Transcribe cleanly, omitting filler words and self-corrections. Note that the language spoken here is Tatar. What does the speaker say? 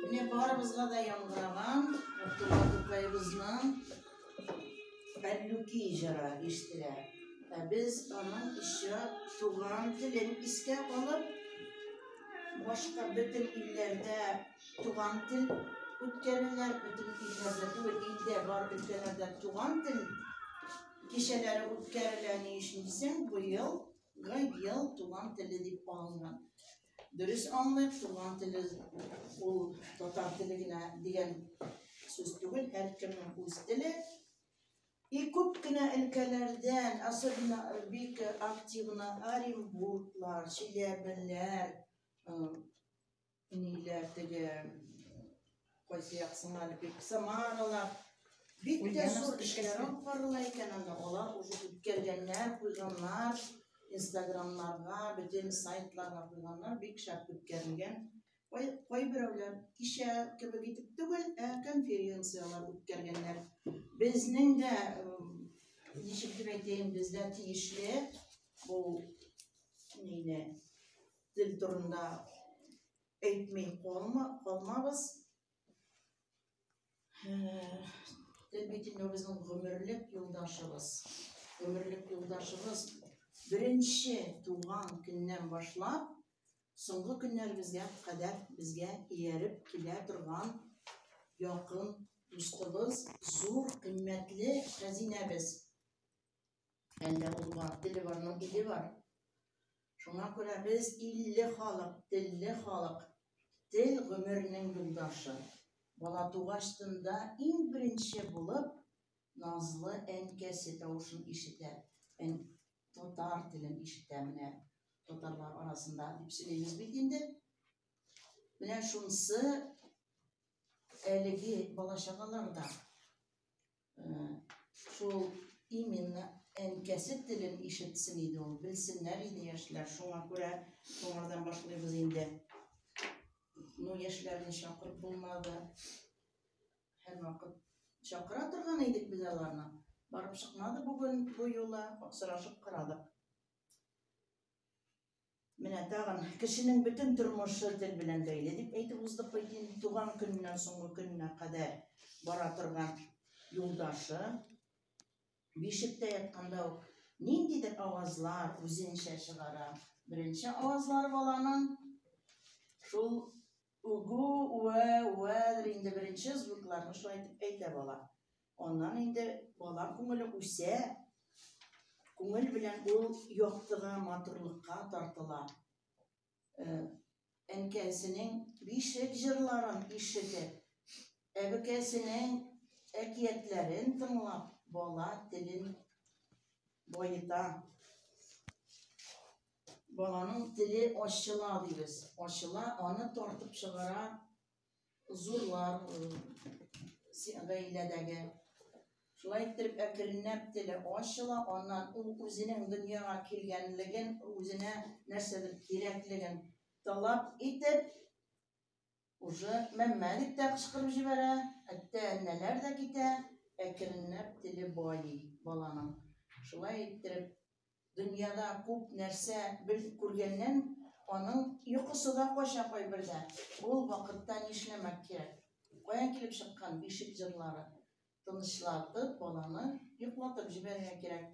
Менә барыбызга да яңгыраган Габдулла Тукаебызның Әллүки җыры ишетелә. Ә без аның еще туган телен искә алып, башка бөтен илләрдә туган тел үткәрәләр, бөтен илләрдә түгел, илдә бар өлкәләрдә туган тел кичәләре үткәрелә. Ни өчен дисәң, быел ел туган теле дип алынган. Дөрес аңлыйк, туган теле ул татар теле генә дигән сүз түгел, һәркемнең үз теле. И күп кенә өлкәләрдән, особенно бик активно Оренбурглар, Чиләбеләр, ниләр теге кайсы як соң әле бик Самаралар бик тә зур эшләр алып барыла икән анда. Алар уже үткәргәннәр, куйганнар инстаграмнарга, бөтен сайтларга куйганнар, бик шәп үткәрелгән. Кайберәүләр кичә кебек итеп түгел, ә конференцияләр үткәргәннәр. Безнең дә, ничек дип әйтәем, бездә тиешле бу нейне тел турында әйтми калма, калмабыз. Тел бит инде безнең гомерлек юлдашыбыз. Гомерлек юлдашыбыз беренче туган көннән башлап, соңгы көннәребезгә кадәр безгә ияреп килә торган якын дустыбыз, зур кыйммәтле хәзинәбез. Әллә ул бар, теле барның иле бар. Шуңа күрә без илле халык, телле халык. Тел гомернең юлдашы. Бала тугачтын да иң беренче булып назлы әнкәсе тавышын ишетә. Ән татар телен ишетә менә татарлар арасында дип сөйлибез бит инде. Менә шунсы әлеге бала-чагаларда Шул именно әнкәсе телен ишетсен иде ул, белсеннәр иде яшьләр. Шуңа күрә шуңардан башлыйбыз инде. Ну, яшьләрне чакырып булмады. Һәрвакыт чакыра торган идек без аларны. Барып чыкмады бүген бу юлы, сорашып карадык. Менә тагын кешенең бөтен тормышы тел белән бәйле дип әйтеп уздык бит инде туган көненнән соңгы көненә кадәр бара торган юлдашы. Бишектә ятканда ук ниндидер авазлар үзенчә чыгара. Беренче авазлары баланың шул угу, уә, уәдер инде беренче звукларны шулай итеп әйтә бала. Аннан инде бала күңеле үсә, күңел белән ул яктыга, матурлыкка тартыла. Э, әнкәсенең бишек җырларын ишетеп, әбекәсенең әкиятләрен тыңлап, бала телен баета. Баланың теле ачыла дибез. Ачыла, аны тартып чыгара зурлар гаиләдәге. Шулай иттереп, әкренләп теле ачыла, аннан ул үзенең дөньяга килгәнлеген, үзенә нәрсәдер кирәклеген таләп итеп, уже мәммә дип тә кычкырып җибәрә, әттә әннәләр дә китә, әкренләп теле байый баланың. Шулай иттереп, Дөньяда күп нәрсә бел күргәннән аның йокысы да кача кайбердә. Ул вакытта нишләмәк кирәк? Каян килеп чыккан бишек җырлары? Тынычлатып, баланы йоклатып җибәрергә кирәк.